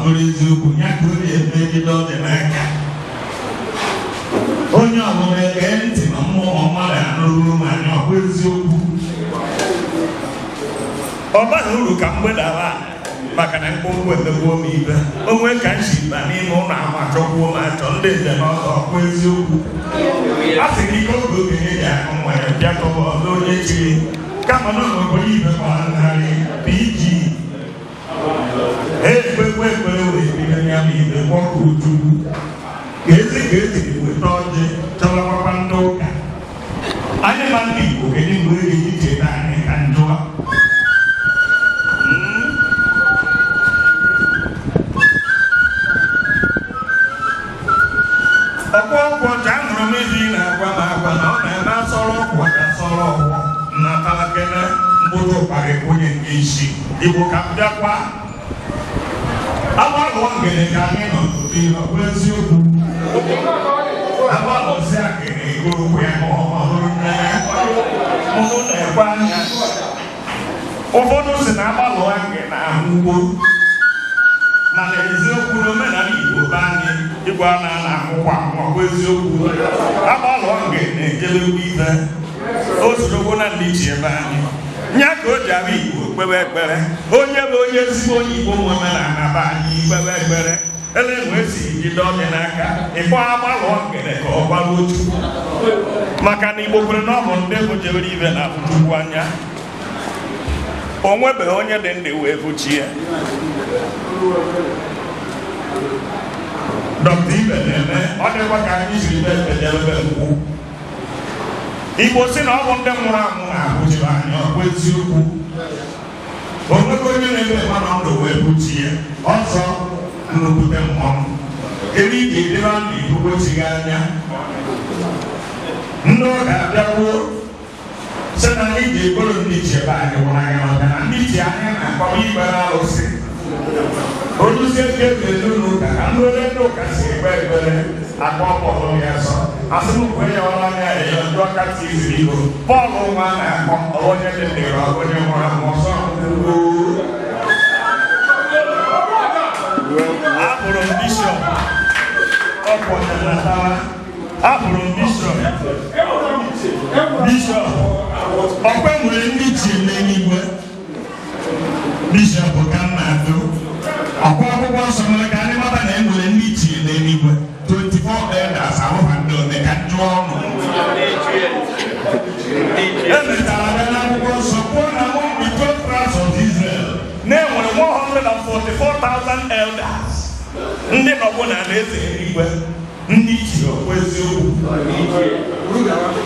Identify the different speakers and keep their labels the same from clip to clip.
Speaker 1: Bụrụ eziokwu ya ka o ji eme ejide ọ dị n'aka onye ọbụla ege ntị ma mmụọ mmadụ anụrụ m anya. Ọ bụ eziokwu, ọ baghị uru ka m gbedara, maka na mkpụmkpụ emegbuo m ibe onwe ka m si ba n'ime ụlọ ahụ achọkwuo m achọ ndị nze na ọzọ. Ọkwa eziokwu, a sị na ike oge okenye ji aṅụ mmanya bịa tọba ọzọ onye chiri, kama na obodo ibe gbara narị PG ekpekwe ekpere wee bido ya bụ ibe kpọkụ Chukwu ka ezi ka esiri weta ọjị chọbakwakwa ndị ụka anyị ma ndị Igbo. Kedu mgbe e ga-eji cheta anyị ka njụwa? Ọkwa ọgwụ ọcha ahụrụ m ezi na-agwa m agwa na ọ na-eme asọrọ ọgwụ ka asọrọ ọgwụ nnatara mkpụrụ ụkpara onye nke isi Igbo ka m bịakwa agbalụọ ngene ka anyị nọ ihe. Ọ bụ eziokwu, agbalụzi akịrị egorokwu ya ma ọ hụrụ nne mụnụ na-ekwe anya. Ụfọdụ si na agbalụọ nge na ahụ ugbo, mana eziokwu n'omenala Igbo be anyị, igwe a na-ana akwụkwọ ahụ. Ọ bụ eziokwu, agbalụọ nge na-ejebekwa ibe o sorokwu na ndị iche ebe anyị nya ka o ji abụ Igbo kpebe ekpere. Onye bụ onye ezigbo onye Igbo nwe omenala be anyị kpebe ekpere ele mgbe esi jide ọdị n'aka ịkpọ agbalụọ ngene ka ọ gbaruo Chukwu, maka na Igbo kwere na ọ bụ ndị bụ jebere ibe na afụ Chukwu anya. O nwebeghị onye dị ndụ wee fụchie. Dọkịta Ibe na-eme ọ dịkwa ka anyị siri be ekpejelebe nkwụ. Igbo si na ọ bụ ndị nwụrụ anwụ na-ahụchiri anya. Ọ bụ eziokwu, o nweghị onye na-eme mmanụ ndụ wee buchie ọzọ nnukwute mmọnwụ ebe ị ga-edebe ndụ ibugochighị anya. Ndị ụka abịakwuo sị na anyị ji egoro ndị ichie be anyị nwụrụ anya, maka na ndị ichie anyị na-akpọrọ ikpere arụsị oluzie nke ebere n'ụlọ ụka ka ndị ole ndị ụka si ekpe ekpere akpọ Pọl ya nsọ. Asị m kwe ya ọrụ anya ya ndị ọka tiziri Igbo Pọl nwa na-akpọ onye dị ndụ ka onye nwụrụ anwụ ọsọ. Abụrụ m bishọp ọkwọ natara, abụrụ m bishọp. Bishọp ọkwe nwere ndị ichie n'eluigwe. Bishọp ka m na-atụ ọkwa akwụkwọ nsọ mere ka anyị mata na e nwere ndị ichie n'eluigwe, 24 elders. Ahụha ndị one ka jụọ ọnụ emechara bịa n'akwụkwọ nsọ kwuo na among the 12 tribes of Israel na-enwere 144,000 elders, ndị nọbụ na alaeze eluigwe, ndị ichie. Ọkwa eziokwu,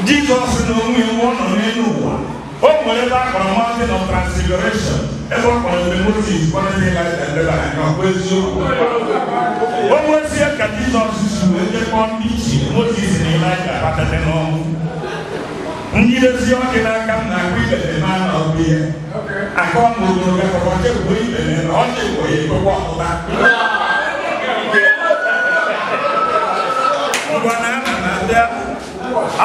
Speaker 1: Jizọs na onwe ya, mgbe ọ nọ n'elu ụwa, o nwere ebe a kpọrọ Mountain of Transfiguration, ebe ọ kpọrọ ebe Moses kpọrọ Elijah ndebe anya. Ọkwa eziokwu, o nwezie ka Jizọs si wee jekpọọ ndị ichie Moses na Elijah batete n'ọnwụ. Njidesi ọdị n'aka m na-akpọ ibele ma na ọ bụ ihe akọ m ogologo akụkọ chegbuo ibele na ọ chegbuo ya ekwekwa ọpụta. Ngwa na ana m abịa,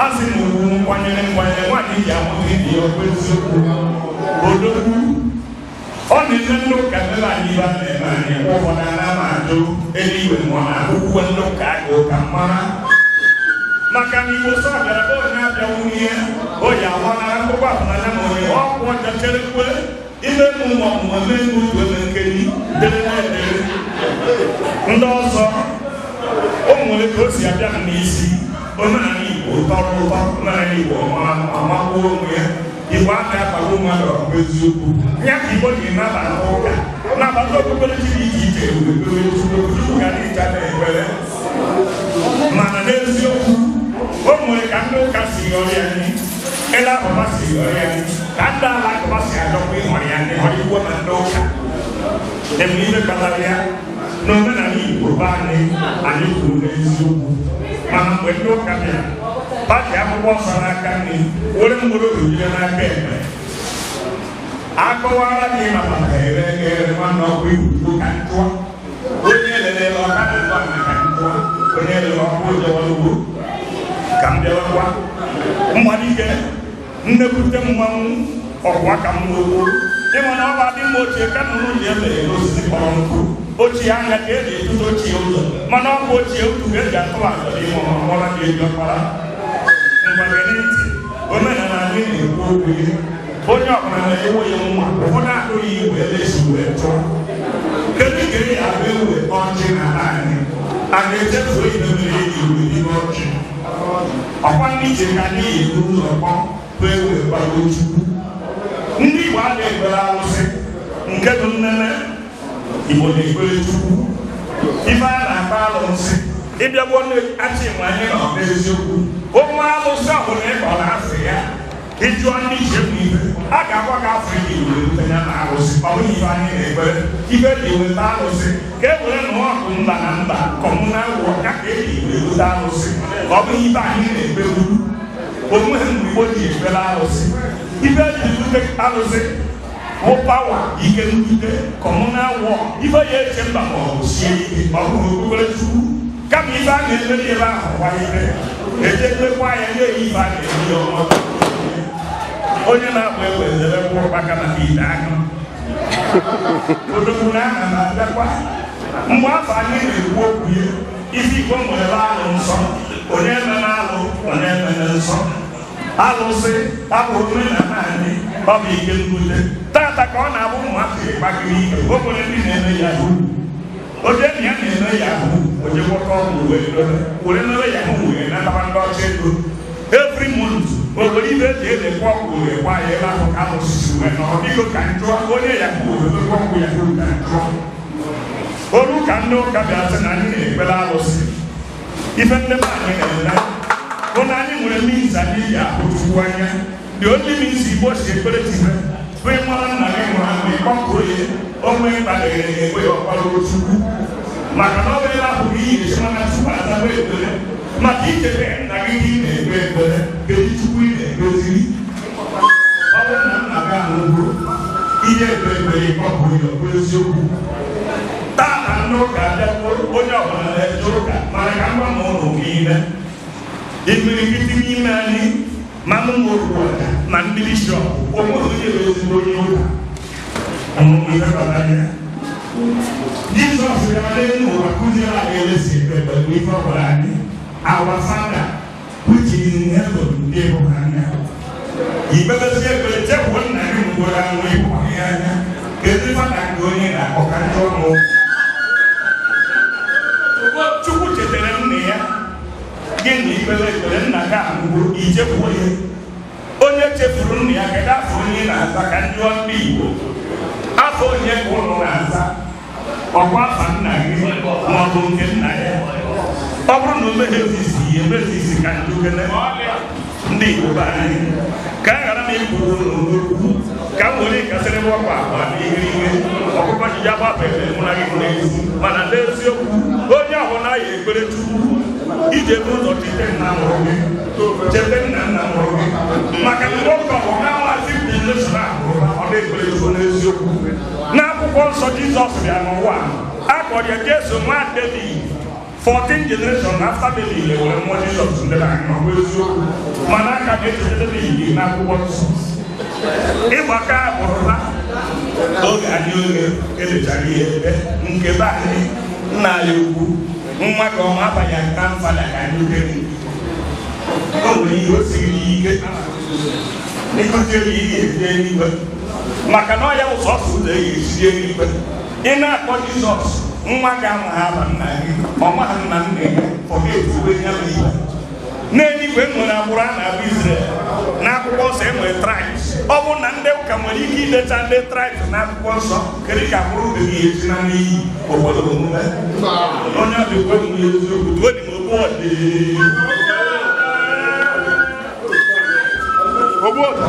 Speaker 1: asị m ugwu nkwanyere nkwanyere nwaanyị ji amụta ibi ya. Ọkwa eziokwu, odogwu ọ na-eme ndị ụka mere anyị ibe a na-eme anyị. Mgbe ụfọdụ ana m ajụ eluigwe ma ọ na-abụkwuwe ndị ụka agụ ka m mara, maka na Igbo sọ bịara be onye abịanwu ihe o ji agbanara mkpụkpọ afụnanya ma onye ọkwụ ọjọọ cherekwe ime mmụọ ọmụmụ eme otu eme nkeri dere na-edere ndị ọzọ. O nwere ka o si abịa m n'isi. Omenala Igbo tọrọ ụtọ, omenala Igbo amagbuo onwe ya. Igbo a na-akpagbu mmadụ. Ọ bụ eziokwu ya ka Igbo ji nabata ụka, nabata okpukperechi dị iche iche, ekpere Chukwu, Chukwu ga na-echa na ekpere. Mana n'eziokwu, o nwere ka ndị ụka si ghọrọ anyị, ele akụba si ghọrọ anyị, ka ndị alakụba si adọkwa ịghọrọ ya ndị ghọrọ ma ndị ụka enwe ihe kpatara ya n'omenala Igbo be anyị. Anyị kwuru n'eziokwu, mana mgbe ndị ụka bịara pati akwụkwọ nsọ n'aka nri were mkpụrụ obi jide n'aka ekpe akọwara gị maka ere ere nwanne ọkụ igbo ka njụa onye elelele ọka na ndụ ana ka njụa onye elele ọkụ ojewara ugbo ka m bịawakwa mmalite nnekwute mmanwụ ọkwa ka m n'okwu ịma na ọ bụ adị mma ochie ka nnụnụ ji ebe n'osisi kpọrọ nkụ. Ochie anya ka eji etute ochie ụzọ, mana ọ bụ ochie utu ka eji atụrụ azọ n'ime ọmọrọ dị eji ọkpara. Ngwa, gee ntị. Omenala anyị na-ekwu okwu ya, onye ọbụla na-ewe ya nwa, ụfọdụ ahụghị igwe elesi wee chụọ. Kedu ka e abụ ewe ọjị n'ala anyị? A ga-echefu ibe mere eji ewe n'ime ọjị? Ọkwa ndị iche ka anyị ebu ụzọ kpọ bụ ewe gbado Chukwu. Ndị Igbo a na-ekpere arụsị nke bụ nnene. Igbo na-ekpere Chukwu. Ife a na-akpa alụsị, ịbịagbuo achị nwe anyị nọ n'eziokwu. Onwe alụsị ọbụla ịkpọrọ afọ ya, ịjụọ ndị iche bụ ife a ga-agwa gị afọ iji were rute ya na arụsị. Ọ bụghị ife anyị na-ekpere. Ife ji weta arụsị ka e were nụọ ọgụ mba na mba, communal war ya ka eji were rute arụsị. Ọ bụghị ife anyị na-ekpegburu onwe. Mgbe Igbo ji ekpere arụsị, ife eji rute arụsị bụ power, ike nrute, communal war, ife ya eche mba ma ọ bụ sie ike. Ọ bụghị okpukpere Chukwu, kama ife a na-emeri ebe ahụ kwa ife eje mekwa ya nye ya. Ife a na-eme ya ọnwa, onye na-akpọ egbe ezere kwụ aka maka ite aka odogwu na ana na-abịakwa. Mgbe afọ anyị na-ekwu okwu ya, ife Igbo nwere alụ nsọ. Onye ememe alụ, onye ememe nsọ. Alụsị abụ omenala anyị, ọ bụ ike mbute. Tata ka ọ na-abụ ụmụaka ịkpakiri ike. O nwere ndị na-eme yahoo, oje na ya na-eme yahoo, oje gwọta ọgwụ wee dobe, were mere yahoo, wee nataba ndị ọcha ego every month. O nwere ibe eji elekwa ọgwụ wee gwa ya ebe ahụ ka alụsisi wee nọrọ. Biko, ka njụọ, onye yahoo wee mekwa ọgwụ yahoo, ka njụọ olu ka ndị ụka bịa sị na anyị na-ekpere alụsị. Ife ndị be anyị na-eme bụ na anyị nwere means anyị ji ahụ Chukwu anya. The only means Igbo si ekpere tibe bụ ịmara nna gị nwụrụ anwụ, ịkpọpụrụ ya onwe kpadegere ekwe ya ọkpara Chukwu, maka na ọ bụ ebe ahụ ka ihe esi mana Chukwu azawa ekpere. Maka ichebe nna gị ka ị na-ekpe ekpere, kedu Chukwu ị na-ekpeziri? Ọ bụrụ na nna gị anwụgo, ihe ekpe ekpere ịkpọpụrụ ya, ọ bụ eziokwu. Taa ndị ụka abịakwuo, onye ọbụla na-eje ụka, mana ka mgba ma ụlọ niile imirikiti n'ime anyị, ma ụmụ okwu ma ndị bishọp, onweghị onye bụ ezigbo onye ụka. Ọmụmụ ife kpatara ya, Jizọs bịara n'elu ụwa kụziere anyị elesi ekpe ekpere. Bụ ife ọ gwara anyị: "Our Father which is in heaven," ndị hụrụ anya ikpebezi ekpere, chefuo nna gị nwụrụ anwụ, ịhụ ya anya. Kedu fada nke onye na-akpọ ka njọ ọnụ? Chukwu chetara nna ya gị na ikpere ekpere, nna gị anwụgo, ichefuo ya. Onye chefuru nna ya, kedu afọ onye na-aza? Ka njụọ ndị Igbo, afọ onye ka ụlọ na-aza? Ọkwa afa nna gị ma ọ bụ nke nna ya? Ọ bụrụ na o meghị isi ya emezi isi, ka njukene ndị Igbo be anyị, ka a ghara m ikwu ụlọ n'okwu, ka m were kasịrị m ọkwa akwa na ihe ihe ọkụkọ ji ya gbapụ ebe mụ na gị n'ezi. Mana n'eziokwu, onye ọbụla ya ekpere Chukwu, ije bụ ụzọ chete nna mụrụ gị, chete nna nna mụrụ gị, maka mgbe ụka ọ bụ na nwazi generation ahụ ọ na-ekpere Chukwu n'eziokwu. N'akwụkwọ nsọ, Jizọs bịa n'ụwa, a kpọrọ ya Jesu nwa David. 14 generation after David were mmụọ Jizọs ndị anyị. Ọ bụ eziokwu, mana aka ga-echeta David n'akwụkwọ nsọ. Ịgbakọ agbụrụ ha oge anyị, oge elechara ihe ebe nke be anyị, nna anyị ukwu, nwa ka ọma abaghị grandfather ka anyị oge o nwere ihe o siri ike ịkụziere ihe esi eluigwe, maka na ọ ya bụ sọsọ ụzọ e ga-esi eluigwe. Ị na-akpọ Jizọs nwa gị amaghị aba nna gị, ọ maghị nna nna ya, forget iwe ya bụ ihe. N'eluigwe nwere agbụrụ a na-abụ Israel. N'akwụkwọ nsọ e nwere tribes. Ọ bụrụ na ndị ụka nwere ike idecha ndị tribes n'akwụkwọ nsọ, kedu ka agbụrụ dị gị esi na n'iyi obodo omume onye ọ dịkwa emume eziokwu tuo dị m okwu ọdị. Ogbu ọja.